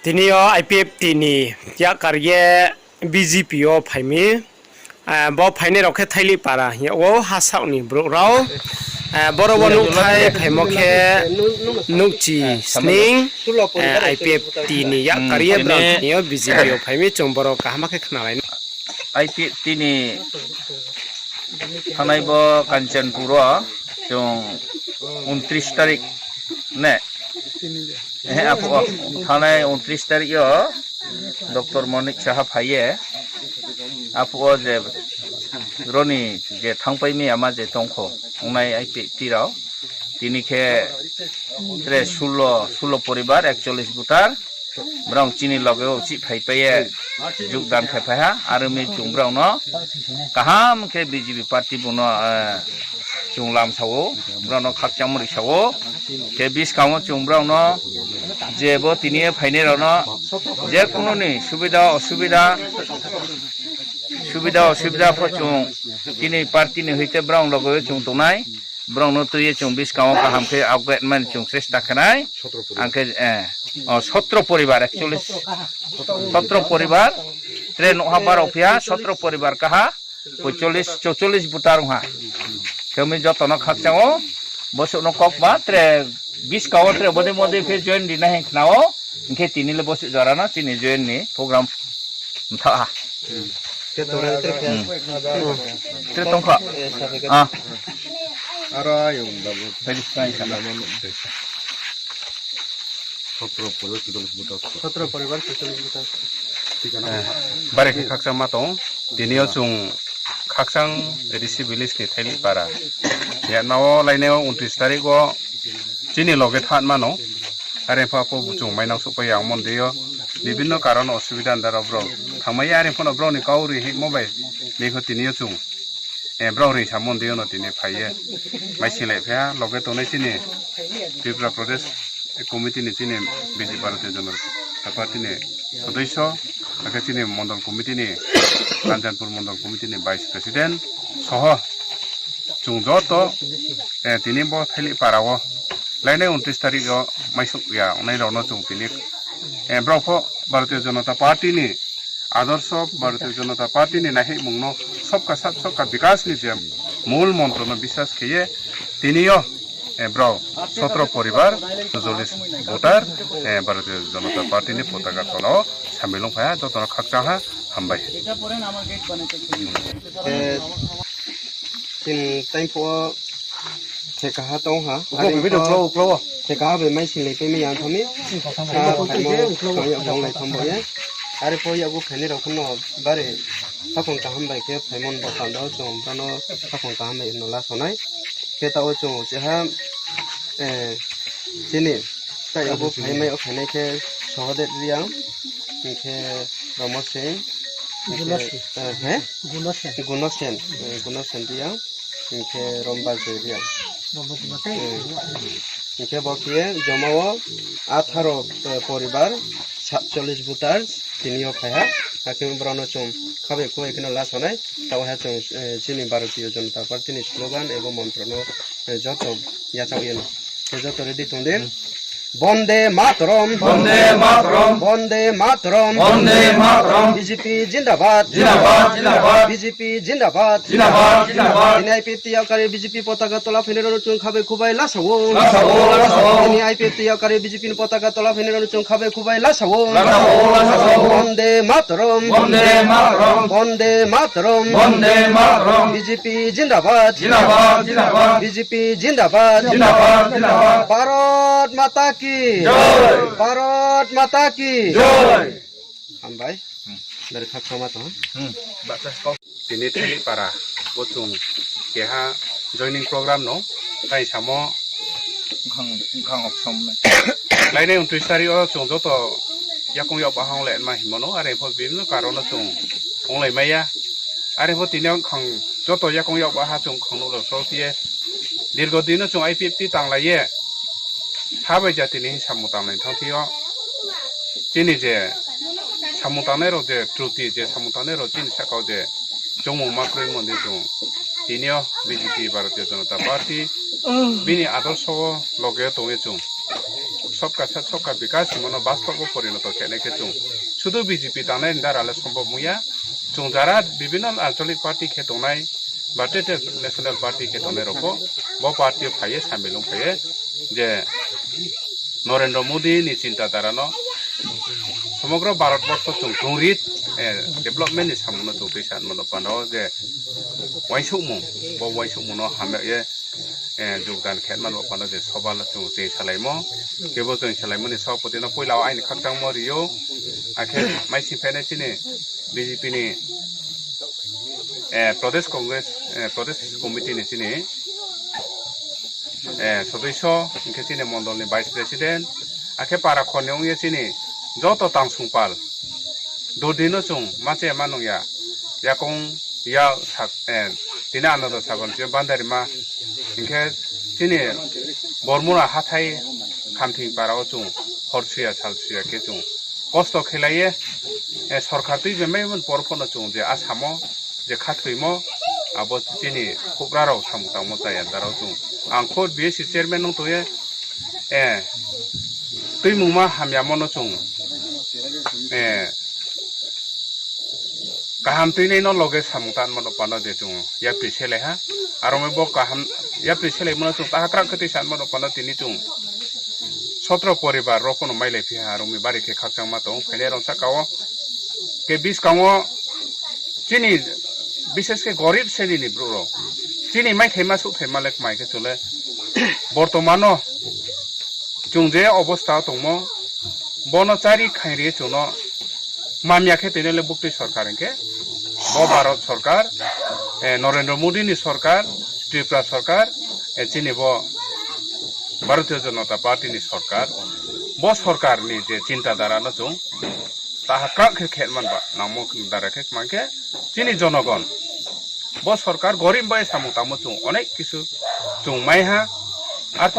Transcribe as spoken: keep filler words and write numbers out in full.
Tini yo I P F T ni yakar ye B J P yo phai mi. Bo phainai rao khe Thailih para hing yag ou, hasaoh ni brouh rao. Boro wo nuhthai phaimo khe nuhchi sning, I P F T ni yakar ye brao tini yo B J P yo phai mi, chung boro kaham khe khnalai na. I P F T ni thanai bo Kanchanpur wo chung ঊনত্রিশ তারিখ ne, aphuh wo thanai ঊনত্রিশ তারিখ yo Doctor Manik Saha phai ye, aphuh wo je roni je thangpai mi yama je tongkho ongnai I P F T rao, tini khe tre ষোলো, ষোলো পরিবার, একচল্লিশ voter, brao chini loge wo chih phaipai ye যোগদান khe phai ha, aro mi chung brao no kaham khe B J P party bung no chung lamsa ou, brao no khakchangmo risa ou, khe buskang wo chung brao no je bo tini ye phainai rao no je kuno ni subida osubida, subida osubida pho chung chini party ni hoite brao loge wo chung tongnai, brao no tui ye chung buskang wo kaham khe augment mani chung চেষ্টা khe nai. Ang khe সতেরো পরিবার, একচল্লিশ, সতেরো পরিবার, tre nouhha barao phi ha, সতেরো পরিবার kaha, পঁয়তাল্লিশ, চৌচল্লিশ voter ong ha. Khe mi joto no khakchang ou, bosuh no kokma tre buskang wo tre bodei bodei khe join ri nai hing khna ou, hing khe tini le bosuh jora no chini join ni program mthaoh ha. Tre tongkha. Bari khe khakchangma tong. Tini yo chung khakchang A D C village ni Thailih para. Yatma wo lainai wo ঊনত্রিশ তারিখ wo chini loge thanng mano. Are pho aphuh chung mainang souhpai ya mondei yo. Bibhinno karon osubida ni dara brao thangmai ya, are pho no brao ni kau ri hingmo bai. Bikho tini yo chung brao reingsa mondei yo no tini phai ye maising lai phai ha, loge tongnai chini Tripura Pradesh committee ni chini B J P Bharatiya Janata Party ni sodosso, akhe chini mondol committee ni, Kanchanpur mondol committee ni vice president soho chung joto tini bo Thailih para wo lainai ঊনত্রিশ তারিখ yo maisouh ya ongnai rao no chung tini brao pho Bharatiya Janata Party ni আদর্শ, Bharatiya Janata Party ni naihihmung no, सबका साथ सबका विकास ni je মূল মন্ত্র no bisas khe ye tini yo brao সতেরো পরিবার, চৌচল্লিশ voter Bharatiya Janata Party ni পতাকা তলা wo সামিল ong phai ha, joto no khakchang ha, hambai. Chini taingphuh wo thekaha tong ha, thekaha bai maising lai pai mai ya thanng mi. Thanng yag thanng lai thanng bo ye. Are pho yakgu phainai rao pho no bari khaphang kaham bai khe phaimo ni bo panda wo chung brao no khaphang kaham bai no laso nai. Khe taoh wo chung cheha chini tai yakgu phaimai yo phainai khe Sohodet Reang, hing khe Romo Sing, hing khe Gunosen, Gunosen Reang, hing khe Romba Joi Reang. Hing khe bo khe joma wo আঠারো পরিবার, সাতচল্লিশ voter tini yo phai ha. Akhe brao no chung khabai khubai khe no laso nai. Taoh ha chung chini Bharatiya Janata Party ni slogan ebo মন্ত্র no joto yachaoh ye no. Khe joto ready tong di. বন্দে মাতরম, বন্দে মাতরম, বন্দে মাতরম, বন্দে মাতরম। বিজেপি জিন্দাবাদ, জিন্দাবাদ, জিন্দাবাদ। বিজেপি জিন্দাবাদ, জিন্দাবাদ, জিন্দাবাদ। Tini I P F T yakar ye B J P পতাকা তলা phainai rao no chung khabai khubai lasa ou, lasa ou, lasa ou। Tini I P F T yakar ye B J P ni পতাকা তলা phainai rao no chung khabai khubai lasa ou, lasa ou, lasa ou। বন্দে মাতরম, বন্দে মাতরম, বন্দে মাতরম, বন্দে মাতরম। বিজেপি জিন্দাবাদ, জিন্দাবাদ, জিন্দাবাদ। বিজেপি জিন্দাবাদ, জিন্দাবাদ, জিন্দাবাদ। ভারত মাতা কি জয়। ভারত মাতা কি জয়। Hambai. Bari khakchangma tong ha. Tini Thailih para wo chung keha joining program no tai samo lainai ঊনত্রিশ তারিখ wo chung joto yakong yakbaha onglai ma hingmo no, are pho বিভিন্ন কারণ no chung onglai mai ya. Are pho tini yo joto yakong yakbaha chung khang nuh rao srao phi ye দীর্ঘদিন no chung I P F T tanglai ye ha bai jati ni samung tanglai thanng thing yo chini je samung tangnai rao je ত্রুটি je samung tangnai rao chini sahka wo je chongmung ma kroimo ni chung tini yo B J P, Bharatiya Janata Party, bini আদর্শ wo loge tong ye chung Sabka Saath Sabka Bikas hingmo no bastob wo porinoto khe nai khe chung sudu B J P tangnai ni dara le sombhob ong ya. Chung jara bibhinno ancholic party khe tongnai, Bharatiya National Party khe tongnai rao pho bo party yo phai ye samilung phai ye je Narendra Modi ni chinta dara no somogro Bharat borso chung tongri, development ni samung no chung tuisa hingmo no panda wo je uaingsouhmung, bo uaingsouhmung no hamya ye jogdan khe hingmo no panda wo je sobha chung cheng salaimo, kebo chung salaimo ni sabhapati no poila wo aini khakchangmo ri ou, akhe maising phainai chini B J P ni Pradesh Congress, Pradesh Committee ni chini sodoiso, hing khe chini mondol ni vice president, akhe para khor ni ong ye chini joto tangsungpal, durdi no chung ma che ma nung ya, yakoung ya, tini Anando Sagon chi yo bandarima, hing khe chini Bormura hathái Khamthing para wo chung hor suya sal suya khe chung kosto khelai ye, sorkar tui bemai mon por pho no chung je asamo, je khathoimo, abo chini khouhbra rao samung tangmo chaya dara wo chung. Ang kho B S C chairman nung tong ye, tuimungma hamyamo no chung kaham tuinai no loge samung tanmo no panda wo je chung yapri selai ha. Aro mi bo kaham yapri selaimo no chung taha krah khe tuisa hingmo no panda wo tini chung sotro poribar rao pho no mailaiphi ha, aro mi bari khe khakchangma tong phainai rao sahka wo. Khe buskang wo chini, bises khe gorib sreni ni brouh rao, chini maithaima suhthaima le kmai khe chung le bortoman no chung je obostha wo tongmo, bo no chári khaingri ye chung no mamya khe toinai le buktui sorkar hing khe, bo Bharat sorkar, Narendra Modi ni sorkar, Tripura sorkar, chini bo Bharatiya Janata Party ni sorkar, bo sorkar ni je chinta dara no chung taha krah khe khe man ba nangmo dara khe kmang khe chini jonogon. Bo sorkar gorib bai samung tangmo chung onek kisu chung mai ha. Ar